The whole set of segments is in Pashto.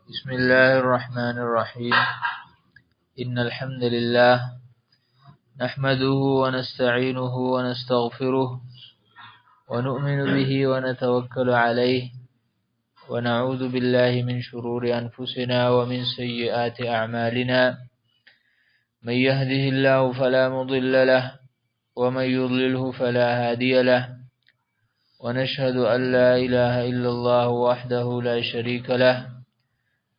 بسم الله الرحمن الرحيم. إن الحمد لله نحمده ونستعينه ونستغفره ونؤمن به ونتوكل عليه ونعوذ بالله من شرور أنفسنا ومن سيئات أعمالنا. من يهده الله فلا مضل له ومن يضلله فلا هادي له. ونشهد أن لا إله إلا الله وحده لا شريك له،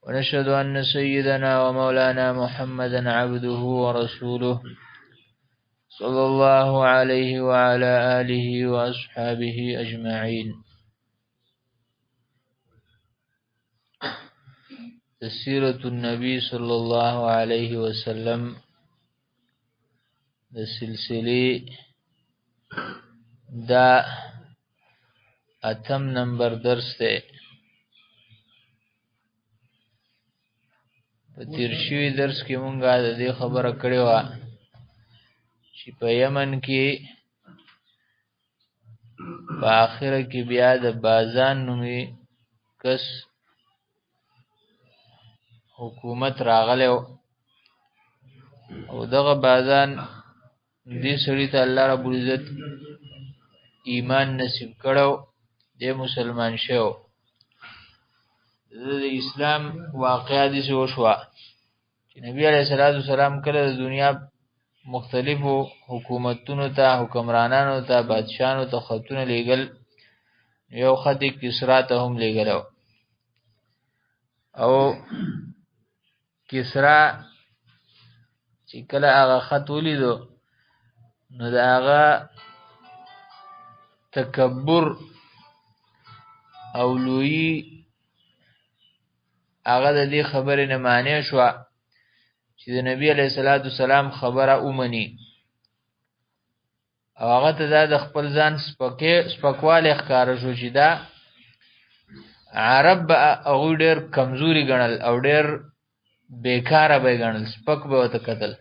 ونشهد أن سيدنا ومولانا محمدا عبده ورسوله صلى الله عليه وعلى آله وأصحابه أجمعين. سیرة النبی صلی الله علیه وسلم د سلسلې دا اتم نمبر درس دی. په تیر شوي درس کې مونږه د دې خبره کړې وه چې په یمن کې په آخره کې بیا د بازان نومي کس حکومت راغلی او دغه بازان دې سړي ته الله رب العزت ایمان نصیب کړو، دی مسلمان شو. د اسلام واقعا داسې وشوه چې نبی علیه الصلاة والسلام کله د دنیا مختلفو حکومتونو ته، حکمرانانو ته، بادشاهانو ته خطونه لیږل، یو خط یې کسرا ته هم لیږلی او کسرا چې کله هغه خط ولیدو نو د هغه تکبر او لویي هغه د دې خبرې نه مانع شوه چې د نبی علیه الصلاة والسلام خبره ومني، او هغه ته دا د خپل ځان سپکوالی ښکاره شو چې دا عرب به هغوی ډېر کمزوري ګڼل او ډېر بیکاره به یې ګڼل، سپک به ورته کتل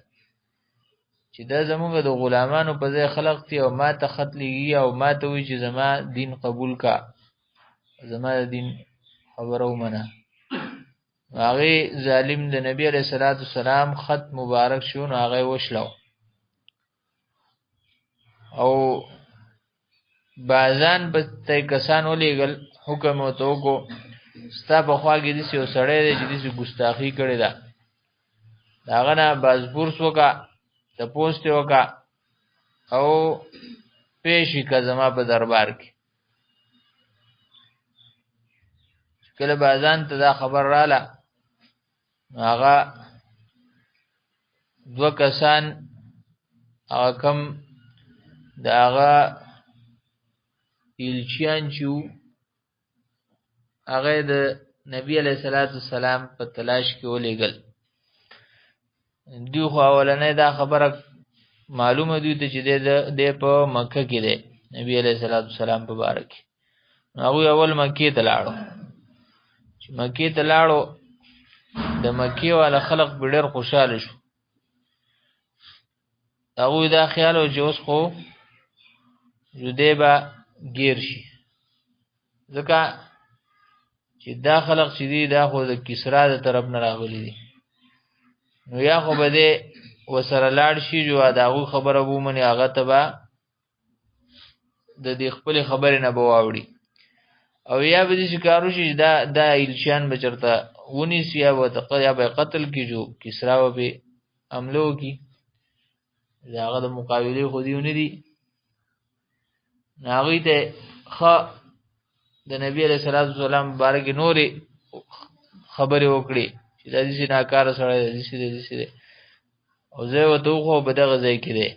چې دا زموږ د غلامانو په ځای خلق دي او ما ته خط لیږي او ما ته وایي چې زما دین قبول کا، زما د دین خبره ومنه. هغې ظالم د نبی علیه الصلاة والسلام خط مبارک شو نو هغه یې وشلو او بازان به ته کسان ولیږل، حکم یې ورته وکړو ستا په خوا کې داسې یو سړی دی چې داسې ګستاخي کړې ده، د هغه نه بازپرس وکړه، تپوس ترې وکړه او پیش یې کړه زما په دربار کې. کله بازان ته دا خبر راله نو هغه دوه کسان هغه کم د هغه ایلچیان چې وو هغه د نبی علیه الصلاة والسلام په تلاش کې ولېږل. دوی خو اولنۍ دا خبره معلومه دوی ته چې دی په مکه کې دی، نبی علیه الصلاة والسلام په باره کې. نو هغوی اول مکې ته لاړو، چې مکې ته لاړو د مکې والا خلق په ډېر خوشحاله شو. هغوی دا خیال و چې اوس خو دی به ګیر شي، ځکه چې دا خلق چې دي دا خو د کسرا د طرف نه راغلي دي، نو یا خو به دی ورسره لاړ شي جو د هغوی خبره به ومني، هغه ته به د دې خپلې خبرې نه به واوړي، او یا به داسې کار وشي چې دا ایلچیان به چېرته ونیسي یا به یې قتل کړي، جو کسرا به پرې حمله وکړي. د هغه د مقابلې خو دیو نه دي. نو هغوی ته ښه د نبی علیه الصلاة والسلام باره کې نورې خبرې وکړې چې دا داسې ناکاره سړی دی، داسې دی، داسې دی، او ځای ورته وښوه په دغه ځای کې دی.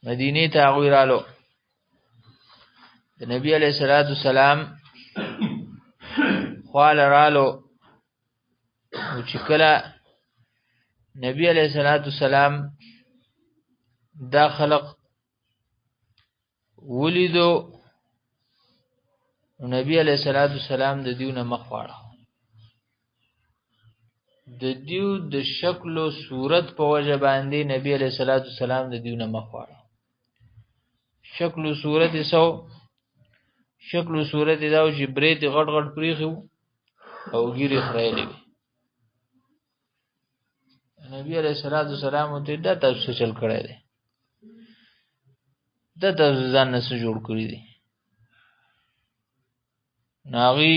مدینې ته هغوی رالو، د نبی علیه الصلاة والسلام خواله رالو. نو چې کله نبی علیه الصلاة والسلام دا خلق ولیدو نو نبی علیه الصلاة والسلام د دیو نه مخ واړاوه. د دیو د شکل و صورت په وجه باندې نبی علیه الصلاة والسلام د دیو نه مخ واړاوه. شکل و صورت یې څه و؟ شکل و صورت یې دا و چې برېت یې غټ غټ پرېښي وو، او ګیرې خریلې وي. نبی علیہ الصلوۃ والسلام ته دا تاسو څه چل کړی دی؟ دا تاسو ځان نه څه جوړ کړی دی؟ نو هغوی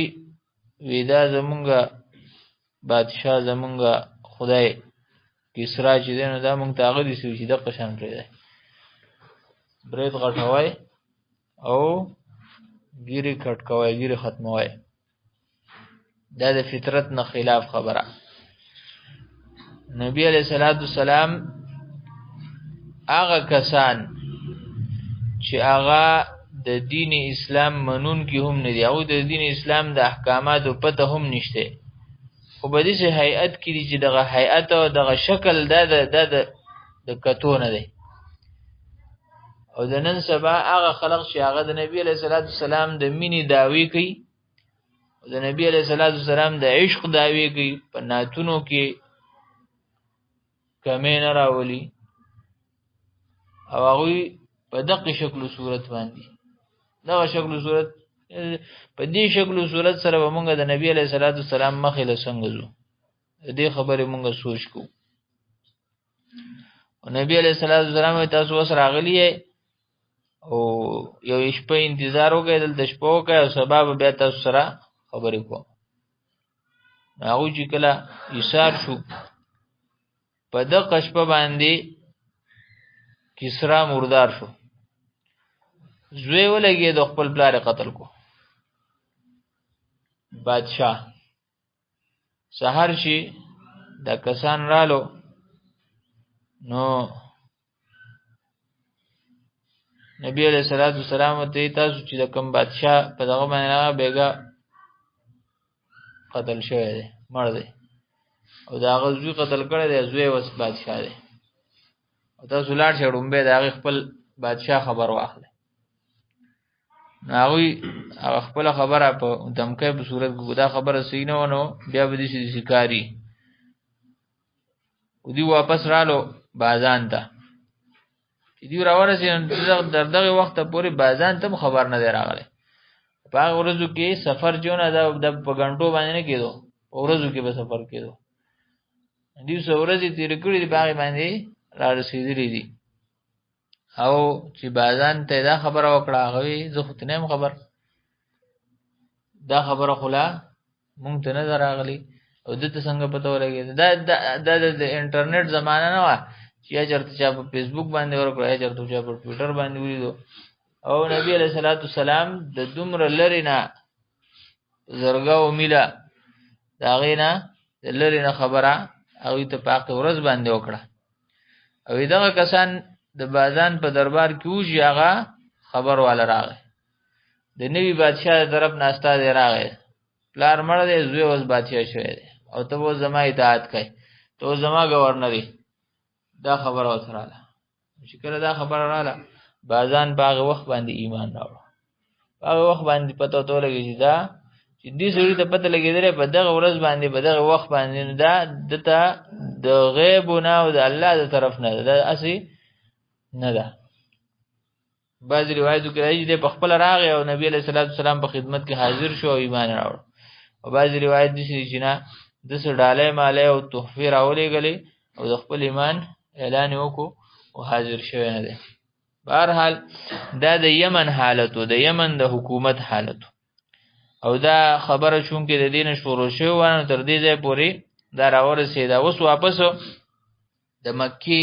وی دا زمونږه بادشاه، زمونږه خدای کسرا چې دی، نو دا مونږ ته هغه دي چې دقه شان پرېږدی، برېت غټوی او ګیرې کټ کوی، ګیرې ختموی. دا د فطرت نه خلاف خبره. نبی علیہ الصلوۃ والسلام هغه کسان چې هغه د دین اسلام منون کې هم نه دي او د دین اسلام د احکاماتو پته هم نشته، خو په دې هیئت کې دي چې دغه هیئت او دغه شکل دا د د کتو نه دی. او د نن سبا هغه خلق چې هغه د نبی علیہ الصلوۃ والسلام د مینې داوی کوي او د نبی علیہ الصلوۃ والسلام د عشق داوی کوي، په ناتونو کې کمې نه راولي او هغوی په دقه شکل و صورت باندې، دغه شکل و صورت، په دې شکل و صورت سره به مونږ د نبی علیہ الصلوۃ والسلام مخې له څنګه ځو؟ د دې خبرې مونږ سوچ کوو. او نبی علیہ الصلوۃ والسلام تاسو اوس راغلی او یو شپه انتظار وکړئ، دلته شپه وکړئ او سبا به بیا تاسو سره خبرې کوم. هغوی چې کله ایثار شو، په دغه شپه باندې کسرا مردار شو، زوی ولګېد، خپل پلار قتل کو بادشاه. سحر شي دا کسان رالو، نو نبی علیہ الصلوۃ والسلام ته تاسو چې د کوم بادشاه په دغه باندې هغه بیګا قتل شوی دی، مړ دی، او دا هغه زوی قتل کړی دی، زوی اوس بادشاه دی، او تاسو لاړ شئ ړومبی د هغې خپل بادشاه خبر واخلئ. نو هغوی هغه خپله خبره په دمکۍ په صورت کې، دا خبره صحیح نه وه، نو بیا به داسې داسې کاري. او دوی واپس رالو بازان ته، چې دوی راورسېدل تر دغه وخته پورې بازان ته هم خبر نه دی راغلی. په هغه ورځو کې سفر چې نه دا په غنټو باندې نه کېدو، په ورځو کې به سفر کېدو. دوی څو ورځې تېرې کړې دي، په هغې باندې را رسېدلي دي. او چې بازان ته دا خبره وکړه، هغه وی زه خو ته نه یم خبر، دا خبره خو لا مونږ ته نه ده راغلې، او ده ته څنګه پته ولګېده؟ دا دا د انټرنیټ زمانه نه وه چې یا چېرته چا په فیسبوک باندې ورکړه، یا چېرته چا په ټویټر باندې ولیدو. او نبی علیه الصلاة والسلام د دومره لرې نه زرګاو میله د هغې نه د لرې نه خبره هغوی ته په هغې ورځ باندې وکړه. او دغه کسان د بازان په دربار کې وو چې هغه خبر والا راغی، د نوي بادشاه د طرف نه استازی راغی، پلار مړ دی، زوی اوس بادشاه شوی دی، او ته اوس زما اطاعت کوې، ته اوس زما ګورنر یې. دا خبره ورته راغله. چې کله دا خبره راغله، بازان په هغه وخت باندې ایمان راوړ. په هغه وخت باندې پته ورته ولګېده چې دا چې دې سړي ته پته لګېدلې په دغه ورځ باندې په دغه وخت باندې، نو دا ده ته د غیب نه او د الله د طرف نه ده، دا هسې نه ده. بعضې روایتو کې راځي چې دی په خپله راغی او نبي علیه الصلاة والسلام په خدمت کې حاضر شو او ایمان یې راوړ. او بعضې روایت داسې دي چې نه، داسې ډالۍ مالۍ او تحفې راولېږلې او د خپل ایمان اعلان یې وکړو او حاضر شوی نه دی. بهرحال دا د یمن حالت و، د یمن د حکومت حالت و. او دا خبره چونکې د دې نه شروع شوې وه، نو تر دې ځای پورې دا راورسېده. اوس واپس د مکې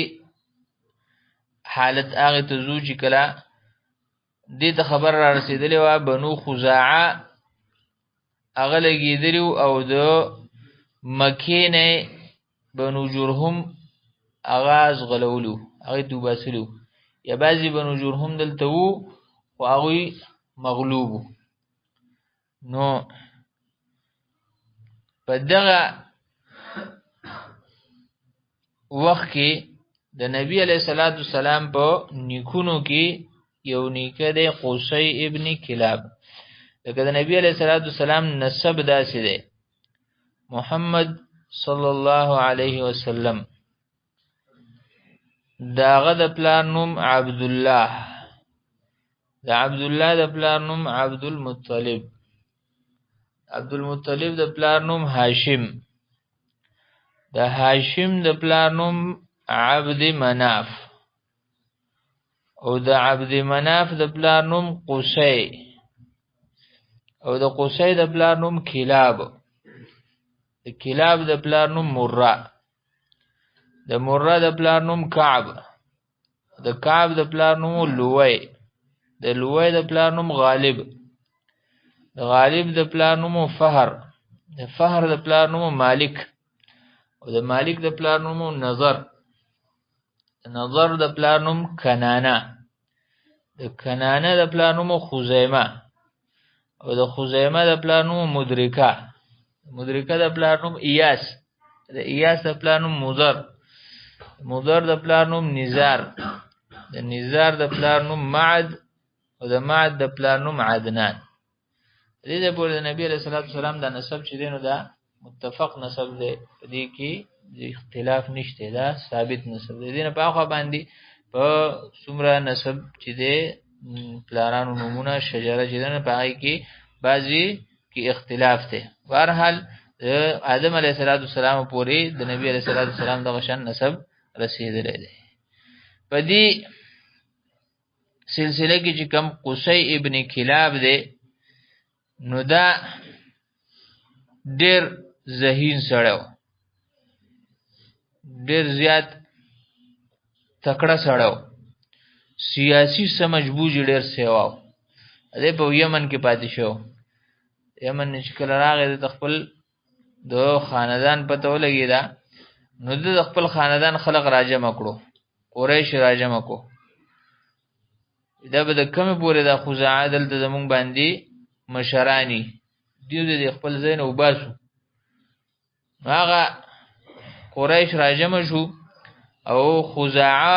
حالت هغې ته ځو چې کله دې ته خبر را رسېدلې وه، بنو خزاعه هغه لګېدلي وو او د مکې نه بنو جرهم هغه ځغلولي وو، هغې ته وباسلي وو. یا بعضې بنو جرهم دلته وو خو هغوی مغلوب وو. نو په دغه وخت کې د نبی علیه الصلاة والسلام په نیکونو کې یو نیکه دی قصی ابن کلاب. لکه د نبی علیه الصلاة والسلام نسب داسې دی، محمد صلی الله علیه وسلم داغه د پلار نوم عبدالله، د عبدالله د پلار نوم عبدالمطلب، عبد المطلب د پلار نوم هاشم، د هاشم د پلار نوم عبد مناف، او د عبد مناف د پلار نوم قصی، او د قصی د پلار نوم کلاب، د کلاب د پلار نوم مره، د مره د پلار نوم کعب، د کعب د پلار نوم لوی، د لوی د پلار نوم غالب، د غالب د پلار نوم فهر، د فهر د پلار نوم مالک، او د مالک د پلار نوم نظر، د نظر د پلار نوم کنانه، د کنانه د پلار نوم خزیمه، او د خزیمه د پلار نوم مدرکه، مدرکه د پلار نوم ایاس، د ایاس د پلار نوم مضر، مضر د پلار نوم نزار، د نزار د پلار نوم معد، او د معد د پلار نوم عدنان. دې د پورې د نبی علیہ الصلوۃ والسلام د نسب چې دینو دا متفق نسب دی، په دې کې اختلاف نشته، دا ثابت نسب دی. دینه په اخوا باندې په څومره نسب چې دی پلارانو نومونه شجره چې دینه په هغه کې بعضی کې اختلاف دی. بهرحال آدم علیه السلام پورې د نبی علیه السلام دغه شان نسب رسیدلی دی. په دې سلسله کې چې کم قصی ابن کلاب دی، نو دا ډیر ذهین سړی و، ډیر زیات تکړه سړی و، سیاسي سمجھ بوج ډیر سیوا و. دی په یمن کې پاتې شو. یمن نه چې کله راغی د خپل د خاندان پته ولګېده، نو ده د خپل خاندان خلق راجمع کړو، قریش راجمع کړو. دا به د کمې پورې دا خزاعه دلته زمونږ باندې مشراني دیو د خپل ځای نه وباسو. هغه قریش راجمع شو او خزاعه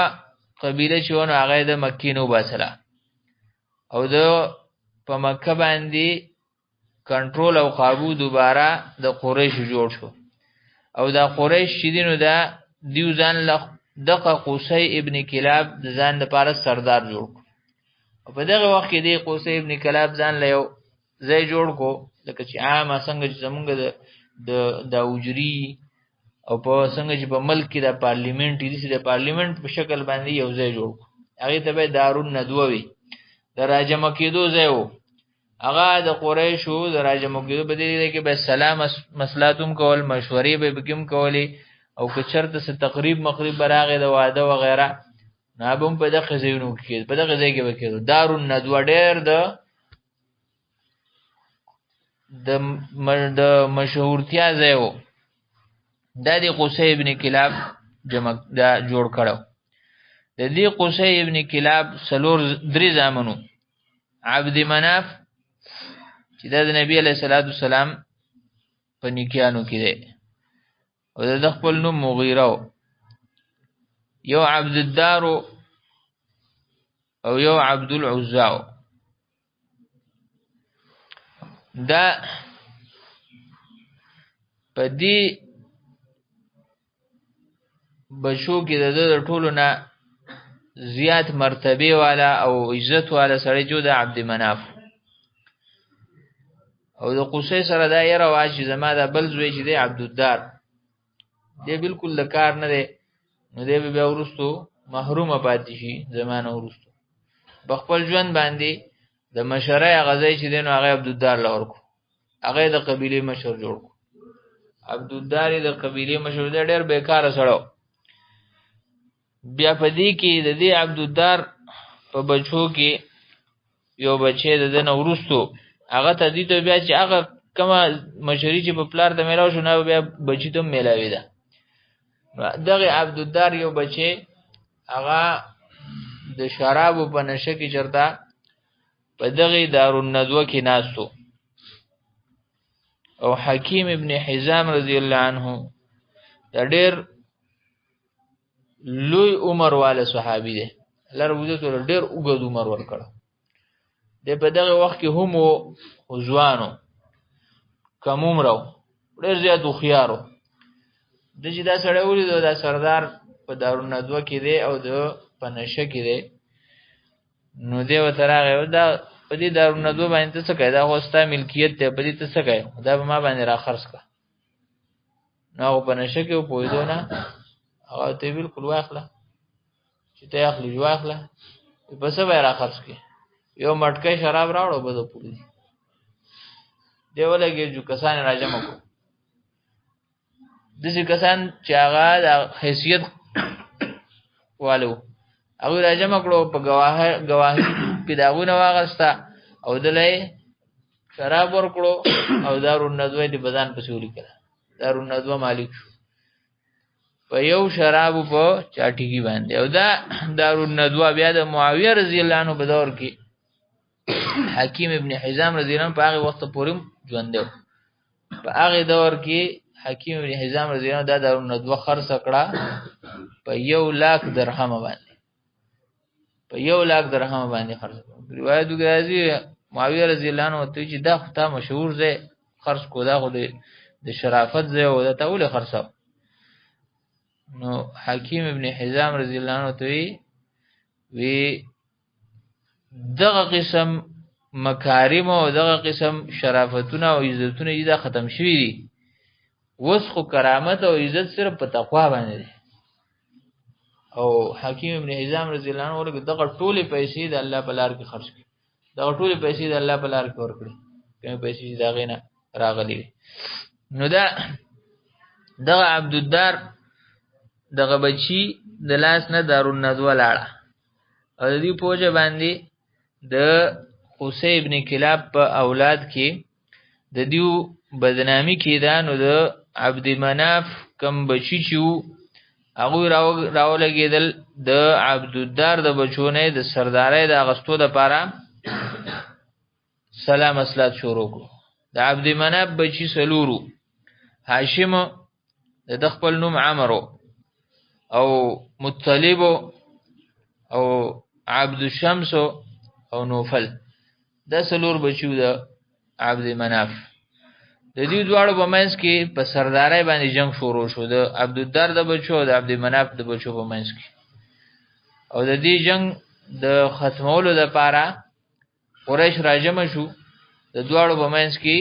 قبیله چې ونه هغه د مکې نه وباسله، او د په مکه باندې کنټرول او قابو دوباره د قریش جوړ شو. او دا قریش چې دي نو دا دیو ځان له دغه قصی ابن کلاب د ځان لپاره سردار جوړ کړ. او په دغه وخت کې دی قصی ابن کلاب ځان له یو ځای جوړ کو، لکه چې عامه څنګه چې زمونږ د د اجري او په څنګه چې په ملک کې د پارلیمنت دي، د پارلیمنت په شکل باندې یو ځای جوړ کو. هغې ته به دارالندوه وي، د راجمع کېدو ځای و. هغه د قریشو د راجمع کېدو په دې ځای کې به سلام مسلات هم کول، مشورې به پکې هم کولې، او که چېرته څه تقریب مقریب به راغی د واده وغیره، نو هغه به هم په دغه ځایونو کې کېده، په دغه ځای کې به کېدو. دارالندوه ډېر د مشهورتیا ځای و. دا د قصی ابن کلاب جمع دا جوړ کړو. د دې قصی ابن کلاب څلور درې زامنو، عبد مناف چې دا د نبی علیه الصلاة والسلام په نیکیانو کې دی، او د خپل نوم مغیره و، یو عبد الدار او یو عبد العزا. دا په دې بچو کې د ده د ټولو نه زیات مرتبې والا او عزت والا سړی جو د عبد مناف. او د قصی سره دا یې رواج چې زما دا بل زوی چې دی عبدالدار، دی بالکل د کار نه دی، نو دی به بیا وروستو محرومه پاتې شي زما نه وروستو. په خپل ژوند باندې د مشرۍ هغه ځای چې دی نو هغه عبدالدار له ورکړو، هغه یې د قبیلې مشر جوړ کړو. عبدالدار یې د قبیلې مشر دی، ډېر بېکاره سړی و. بیا په دې کې د دې عبدالدار په بچو کې یو بچی د ده نه وروستو هغه ته دې ته بیا چې هغه کومه مشري چې په پلار ته میلاو شو، نه بیا بچي ته هم میلاوېده. دغه عبدالدار یو بچی هغه د شرابو په نشه کې چېرته په دغه دارالندوه کې ناست و، او حکیم ابن حزام رضی الله عنه دا ډېر لوی عمر والا صحابي دی، الله رب عزت ورته ډېر اوږد عمر ورکړ. دی په دغه وخت کې هم و، خو ځوان و، کم عمره و، ډېر زیات هوښیار و. ده چې دا سړی ولید، دا سردار په دارالندوه کې دی او د په نشه کې دی، نو دی ورته راغی، دا په دې دارالندوه باندې ته څه کوې؟ دا خو ستا ملکیت دی، په دې ته څه کوې؟ دا به ما باندې را خرڅ کړه. نو هغه په نشه کې پوهېدو نه، هغه ته بالکل واخله، چې ته یې اخلي واخله، په څه به یې را خرڅ کړې؟ یو مټکی شراب راوړه به د پورې دي. دی ولګېد جو کسان یې راجمع کړو، داسې کسان چې هغه د حیثیت والو، هغوی راجمع کړو، په ګواهي کې د هغوی نه واخیسته او دله یې شراب ورکړو او دارالندوه یې د په ځان پسې ولیکله. دارالندوه مالک شو په یو شرابو په چاټیګي باندې. او دا دارالندوه بیا د معاویه رضی الله عنه په دور کې حکیم ابن حزام رضی الله عنه په هغه وخت پورې ژوند دی. په هغه دور کې حکیم ابن حزام رضی الله عنه دا دارالندوه خرڅ کړه په 1 لاک درهم باندې، په 1 لاک درهم باندې خرڅ کړه. روایت کې راځي معاویه رضی الله عنه ته چې دا خو تا مشهور ځای خرڅ کو، دا خو د شرافت ځای او دا ته ولې خرڅاو؟ نو حکیم ابن حزام رضی الله عنه ته وی دغه قسم مکارم او دغه قسم شرافتونه او عزتونه یې دا ختم شوي دي، اوس خو کرامت او عزت صرف په تقوا باندې دی. او حکیم ابن حزام رضی الله عنه ورګه دغه ټولې پیسې د الله په لار کې خرج کړي، دغه ټولې پیسې د الله په لار کې ورکړي، کومې پیسې چې د هغې نه راغلي. نو دا دغه عبدالدار دغه بچی د لاس نه دارالندوه لاړه. او د دې په وجه باندې د قصی ابن کلاب په اولاد کې د دیو بدنامي کېده. نو د عبد مناف کم بچی چې وو هغوی راولګېدل د عبدالدار د بچو نه د سردارۍ د اغستو دپاره سلام مسلات شروع کړو. د عبد مناف بچی څلورو، هاشم د خپل نوم عمرو او مطلب او عبد الشمس او نوفل، دا څلور بچیو د عبد مناف. د دې دواړو په منځ کې په سردارۍ باندې جنگ شروع شو، د عبدالدار د بچو او د عبد مناف د بچو په منځ کې. او د دې جنگ د ختمولو لپاره قریش راجمع شو، د دواړو په منځ کې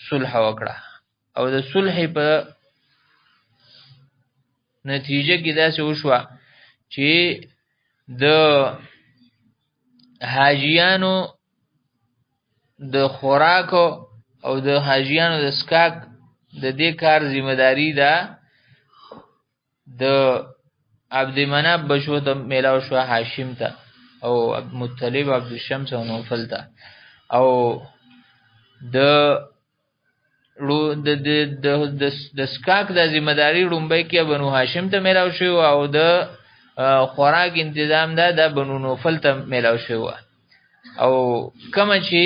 صلح وکړه. او د صلح په نتیجه کې داسې وشوه چې د حاجیانو د خوراک او د حاجیانو د سکاک د دې کار ذمہ داری ده د عبد مناف بچو ته میلاو شو، هاشم ته او مطلب، عبد الشمس او نوفل ته. او د د د د د سکاک د ذمہ داری ړومبی کې بنو هاشم ته میلاو شو او د خوراک انتظام دا د بنو نوفل ته میلاو شو. او کوم چې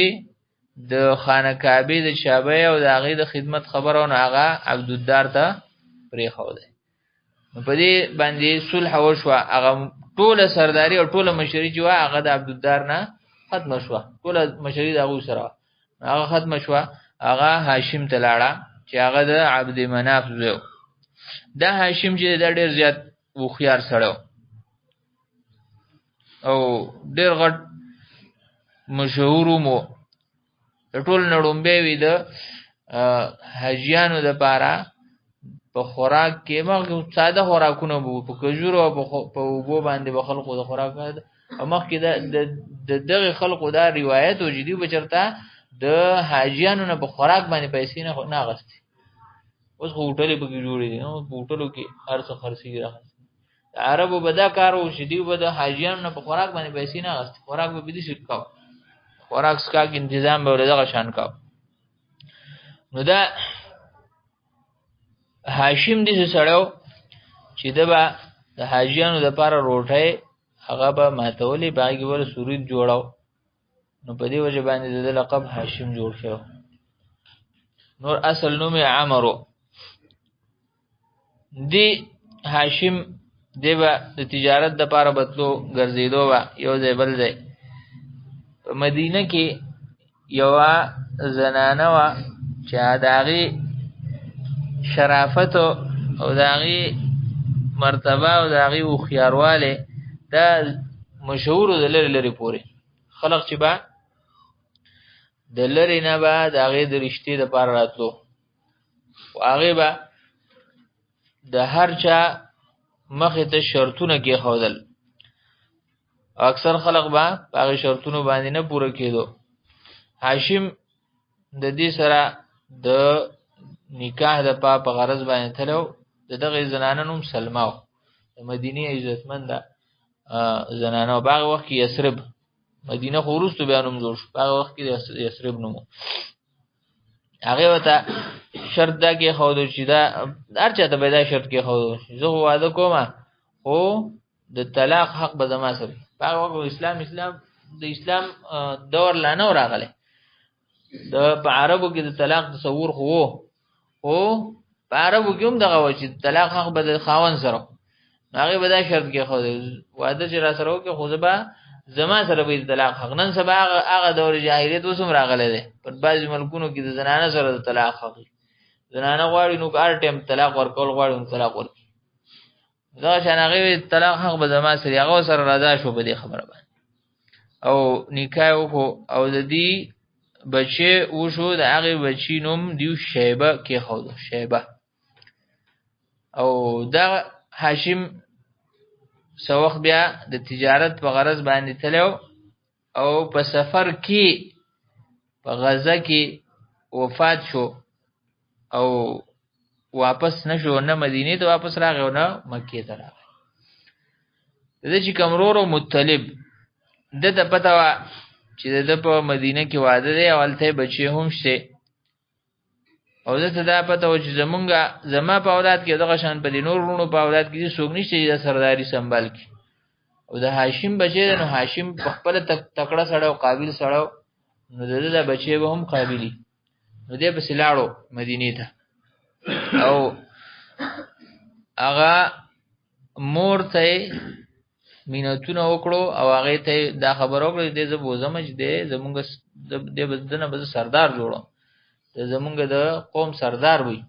د خانه کعبه د چابه او د هغې د خدمت خبره نو هغه عبدالدار ته پرېښوده. نو په دې باندې صلح وشوه، هغه ټوله سرداري او ټوله مشري چې وه هغه د عبدالدار نه ختمه شوه، ټوله مشري د هغوی سره وه، هغه ختمه شوه، هغه هاشم ته لاړه چې هغه د عبد مناف زوی. دا هاشم چې دا ډېر زیات هوښیار سړی او ډېر غټ مشهور مو، د ټول نړومبی وي د حاجیانو دپاره په خوراک کې. مخکې ساده خوراکونه وو، په کجورو او په اوبو باندې به خلکو د خوراک. او مخکې د دغه خلکو دا روایت و چې دوی به چېرته د حاجیانو نه په خوراک باندې پیسې نه اخیستې. اوس خو هوټلې پکې جوړې دي، نو په هوټلو کې هر څه خرڅېږي راخرڅېږي. د عربو به دا کار و چې دوی به د حاجیانو نه په خوراک باندې پیسې نه اخیستې، خوراک به داسې کاوه، خوراک څښاک انتظام به دغه شان کاوه. نو دا هاشم داسې سړی و چې ده به د حاجیانو دپاره روټۍ هغه به ماتولې، په هغې کې به سورید جوړاو. نو په دې وجه باندې د ده لقب هاشم جوړ شو. نور اصل نوم یې عمر و. دی هاشم دی به د تجارت دپاره به تلو، ګرځېدو به یو ځای بل ځای. په مدینه کې یوه زنانه وه چې د هغې شرافت او د هغې مرتبه او د هغې هوښیاروالی دا مشهور د لرې لرې پورې. خلق چې به د لرې نه به د هغې د رشتې دپاره راتلو، خو هغې به د هر چا مخې ته شرطونه کېښودل. اکثر خلق به په هغې شرطونو باندې نه پوره کېدو. هاشم د دې سره د نکاح د پا په غرض باندې تلو. د دغې زنانه نوم سلمه وه، د مدینې عزتمنده زنانه وه. په هغه وخت کې یثرب، مدینه خو وروسته بیا نوم جوړ شو، په هغه وخت کې یثرب نوم و. هغې ورته شرط دا کېښودو چې دا هر چا ته به دا شرط کېښودو، زه خو واده کوم خو د طلاق حق به زما سره وي. په هغه وخت اسلام د اسلام دور لا نه و راغلی. د په عربو کې د طلاق تصور خو و، خو په عربو کې هم دغه و چې طلاق حق به د خاوند سره. نو هغې به دا شرط کېښودی، واده چې را سره وکړي خو زه به زما سره به د طلاق حق. نن سبا هغه دور جاهلیت اوس هم راغلی دی. په بعضې ملکونو کې د زنانه سره د طلاق حق وي، زنانه غواړي نو که هر ټایم طلاق ورکول غواړي نو طلاق ورکړي. دغه شان هغې ویل طلاق حق به زما سره، هغه سره رضا شو په دې خبره باندې او نکاح یې وکړو. او د دې بچی وشو، د هغې بچي نوم دیو شیبه کېښودو، شیبه. او دا هاشم څه وخت بیا د تجارت په غرض باندې تللی او په سفر کې په غزه کې وفات شو او واپس نشو، نه مدینې ته واپس راغی او نه مکې ته راغی. د ده چې کوم ورور مطلب، ده ته پته وه چې د ده په مدینه کې واده دی او هلته یې بچی هم شته، او ده ته دا پته وه چې زما په اولاد کې دغه شان په دې نور وروڼو په اولاد کې څوک نشته چې دا سرداري سنبال کړي. او د هاشم بچی دی، نو هاشم په خپله تکړه سړی او قابل سړی و، نو د ده دا بچی به هم قابلي. نو دی پسې لاړو مدینې ته او هغه مور ته یې مینتونه وکړو او هغې ته یې دا خبره وکړه چې دی زه بوځم چې دی زمونږ دی به دنه به زه سردار جوړوم، دی زمونږ د قوم سردار وي.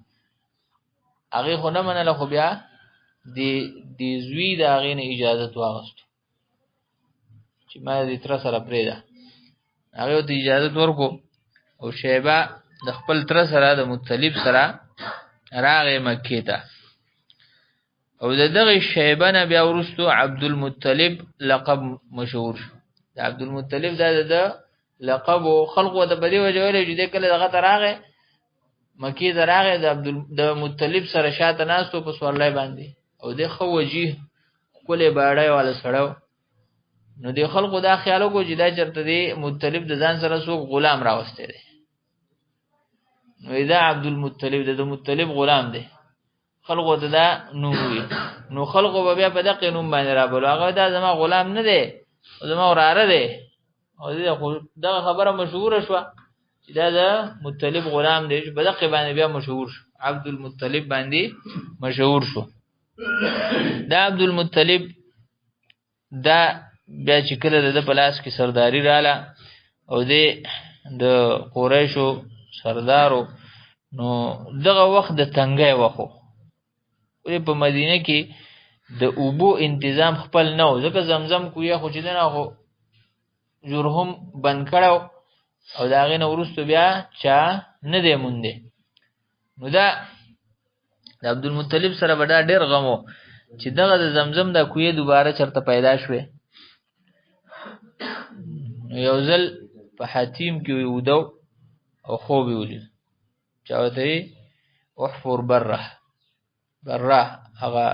هغې خو نه منله، خو بیا د زوی د هغې نه اجازت واغستو چې ما دې تره سره پرېږده. هغې ورته اجازت ورکړو او شیبه د خپل تره سره د مطلب سره راغی مکې ته. او د دغه شیبه نه بیا وروسته عبدالمطلب لقب مشهور شو. د عبدالمطلب دا د لقب و خلقو ته په دې وجه ویلی چې دی کله دغه ته راغی مکې ته راغی د مطلب سره شاته ناست و په سورلی باندې، او دی ښه وجیه ښکلی باړی والا سړی و. نو د خلقو دا خیال وکړو چې دا چېرته دی مطلب د ځان سره څوک غلام راوستی دی، نو دا عبدالمطلب د مطلب غلام دی. خلقو ته دا نوم وي، نو خلقو به بیا په دقې نوم باندې رابلو، هغه دا زما غلام نه دی زما وراره دی. او خو دغه خبره مشهوره شوه چې دا د مطلب غلام دی، چې په دقې باندې بیا مشهور شو، عبدالمطلب باندې مشهور شو. دا عبدالمطلب دا بیا چې کله د ده په لاس کې سرداري راله او دی د قریشو سردارو، نو دغه وخت د تنګی وخت و. په مدینه کې د اوبو انتظام خپل نه و، ځکه زمزم کویه خو چې دی نه خو جرهم بند کړی او د هغې نه وروسته بیا چا نه دی موندی. نو دا د عبدالمطلب سره به دا ډېر غم و چې دغه د زمزم دا کویه دوباره چېرته پیدا شوې. نو یو ځل په حتیم کې ویده او خوب یې ولید، چا ورته ویې احفر بره، بره هغه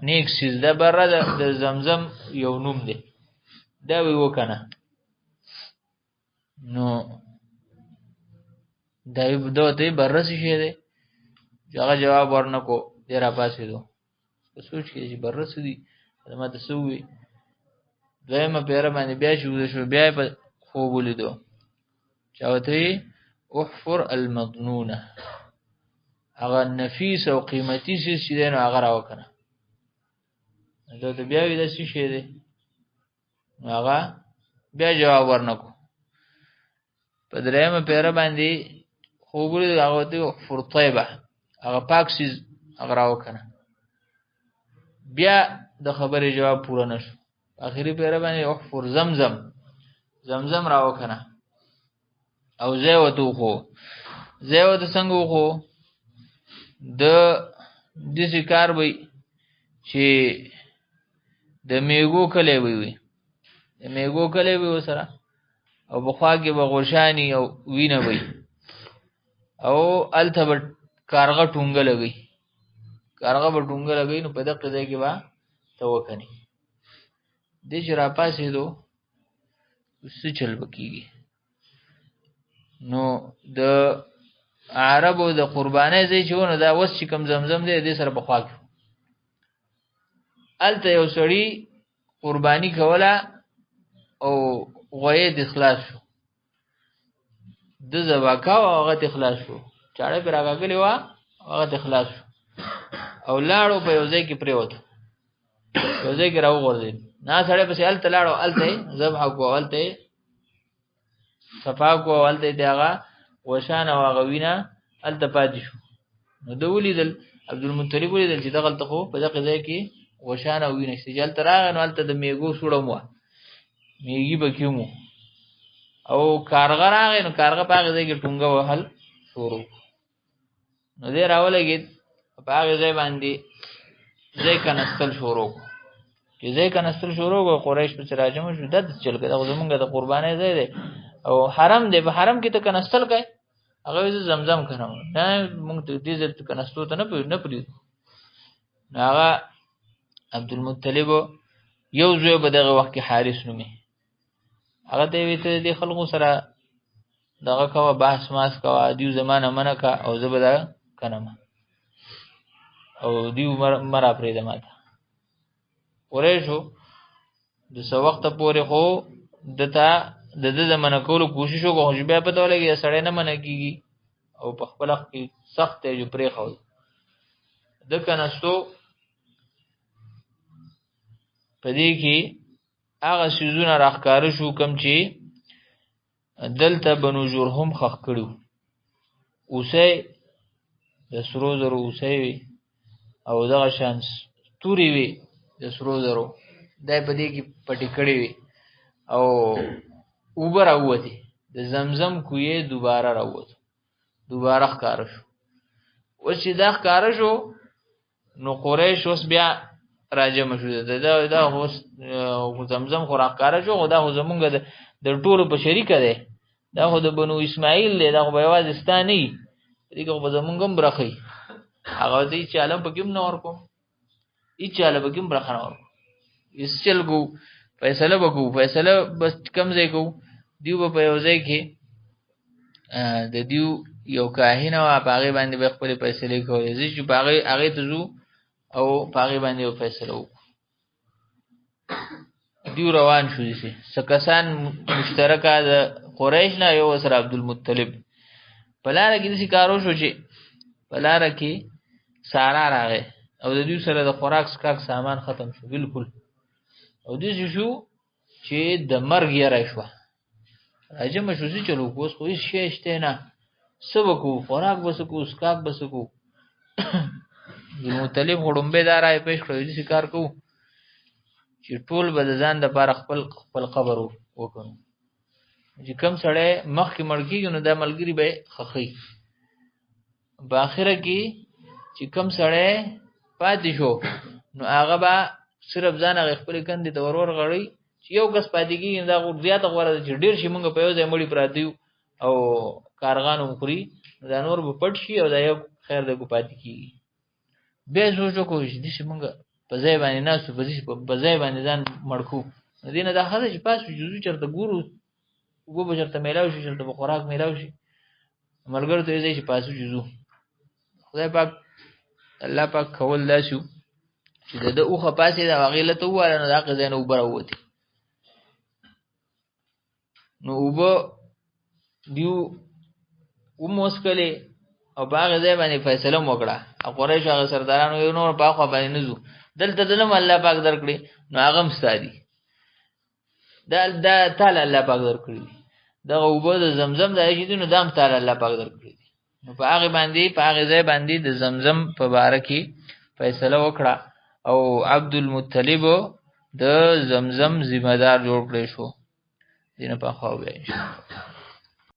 نیک څیز ده، بره د زمزم یو نوم دی، دا وی وکنه. نو دا ورته ویې بره څه شی دی؟ چې هغه جواب ورنه کړو، دی راپاڅېدو په سوچ کې چې بره څه دي، ما ته څه ووایي. دویمه پیره باندې بیا چې ویده شو، بیا یې په خوب ولیدو، چا ورته ویې احفر المضنونه، هغه نفیس او قیمتي څیز چې دی نو هغه راوکنه. ده ورته بیا ویې دا څه شی دی؟ نو هغه بیا جواب ورنه کړو. په درېیمه پیره باندې خوب ولیدو، هغه ورته ویې احفر طیبه، هغه پاک څیز هغه راوکنه. بیا د خبرې جواب پوره نه شو. اخري پیره باندې احفر زمزم، زمزم راوکنه او ځای ورته وښو. ځای ورته څنګه وښو؟ د داسې کار به چې د میږو کلی به وي، د میږو کلی به ورسره، او په خوا کې به غوښاني او وینه به وي، او هلته به کارغه ټونګه لګوي، کارغه به ټونګه لګوي. نو په دقه ځای کې به ته وکنې. دی چې راپاڅېدو څه چل به کېږي؟ نو د عربو د قربانۍ ځای چې و، نو دا اوس چې کوم زمزم دی دې سره په خوا کې هلته یو سړي قرباني کوله او غویی دې خلاص شو، د ذبح کاوه او هغه ترې خلاص شو، چاړه پرې راکاږلې وه هغه ترې خلاص شو او لاړو په یو ځای کې پرېوت، یو ځای کې راوغورځېد. نه سړی پسې هلته لاړو، هلته یې ذبح کړو، هلته یې صفا کړو، هلته یې هغه غوښان او هغه وینه هلته پاتې شو. نو ده ولیدل، عبدالمطلب ولیدل چې دغلته خو په دغه ځای کې غوښان او وینه شته. چې هلته راغی نو هلته د میږو سوړه هم وه، میږي پکې هم وو. او کارغه راغی نو کارغه په هغه ځای کې ټونګه وهل شروع. نو دی راولګېد، په هغه ځای باندې ځای کنستل شروع کړو. چې ځای کنستل شروع کړو، قریش پسې راجمع شو، دا څه چل کوي؟ دا خو زمونږ د قربانۍ ځای دی او حرم دی، په حرم کې ته کنستل کوې؟ هغه وایي زه زمزم کنم، نه مونږ ته دې ځای ته کنستو ته نه پرېږدو. نو هغه عبدالمطلب یو زوی په دغه وخت کې حارث نومي، هغه ته یې ویل ته دې خلکو سره دغه کوه، بحث ماس کوه، دیو زمانه منع که او زه به دا کنم او دیو مه راپرېږده ماته. قریشو د څه وخته پورې خو ده ته د ده د منع کولو کوشش وکړو، خو چې بیا پته ولګېده سړی نه منع کېږي او په خپل حق کې سخت دی، چې پرېښود. ده کنستو په دې کې هغه څیزونه راښکاره شو کوم چې دلته بنو جرهم ښخ کړي وو. هوسۍ د سرو زرو هوسۍ وې او دغه شان تورې وې د سرو زرو، دا په دې کې پټې کړې وې او اوبه راووتې، د زمزم کویې دوباره راووتو، دوباره ښکاره شو. اوس چې دا ښکاره شو نو قریش اوس بیا راجمع شو. دا دا اوس زمزم خو راښکاره شو، خو دا خو زمونږ د ټولو په شریکه دی، دا خو د بنو اسماعیل دی، دا خو به یوازې ستا نه وي، دې کې خو به زمونږ هم برخه وي. هغه ورته هېڅ چاله پکې هم نه ورکوم، هېڅ چاله پکې هم برخه نه ورکوم، هېڅ چل کوو، فیصله به کوو، فیصله بس کم ځای کوو. دیو به په یو ځای کې د دیو یو کاهن وه، په هغې باندې به خپلې فیصلې کولې، زه چې په هغې ته ځو او په هغې باندې یو فیصله وکړو. دیو روان شو، داسې څه کسان مشترکه د قریش نه یو سره عبدالمطلب. په لاره کې داسې کار وشو چې په لاره کې سارا راغی او د دوی سره د خوراک څښاک سامان ختم شو بالکل، او داسې شو چې د مرګ یره شوه. راجمع شو، څه چل وکړو، اوس خو هېڅ شی شته نه، څه به کوو، خوراک به څه کوو، څښاک به څه کوو. عبدالمطلب خو ړومبی دا رایه پېښ کړه، داسې کار کوو چې ټول به د ځان دپاره خپل خپل قبر وکړو، چې کوم سړی مخکې مړ کېږي نو دا ملګري به یې ښخوي. په آخره کې چې کوم سړی پاتې شو نو هغه به صرف ځان هغې خپلې کندې ته ور ورغړوي، چې یو کس پاتې کېږي نو دا خو زیاته غوره ده چې ډېر شي موږ په یو ځای مړي پراته یو او کارغان هم خوري، نو دا نور به پټ شي او دا یو خیر دی کو پاتې کېږي. بیا سوچ وکړو چې داسې موږ په ځای باندې ناست یو، په ځای باندې ځان مړ کړو، نو دې نه دا ښه ده چې پاس شو، چې ځو چېرته ګورو اوبه به چېرته میلاو شي، چېرته به خوراک میلاو شي. ملګرو ته یې ځای چې پاسو چې ځو. خدای پاک الله پاک کول داسې وو چې د ده اوښه پاڅېده او هغې لته ووهله، نو د هغې ځای نه اوبه راووتې. نو اوبه دیو وموسکلې او په هغې ځای باندې فیصله هم وکړه. او قریشو هغه سردارانو یو نور په اخوا باندې نه ځو، دلته دلم الله پاک درکړي نو هغه هم ستا دي، دا دا تاله الله پاک درکړي دي، دغه اوبه د زمزم د چې دي نو دا هم تاله الله پاک درکړي دي. نو په هغې باندې په هغې ځای باندې د زمزم په باره کې فیصله وکړه او عبدالمطلب د زمزم ذمه دار جوړ کړی شو. دینه په خو بیا ان شاء الله.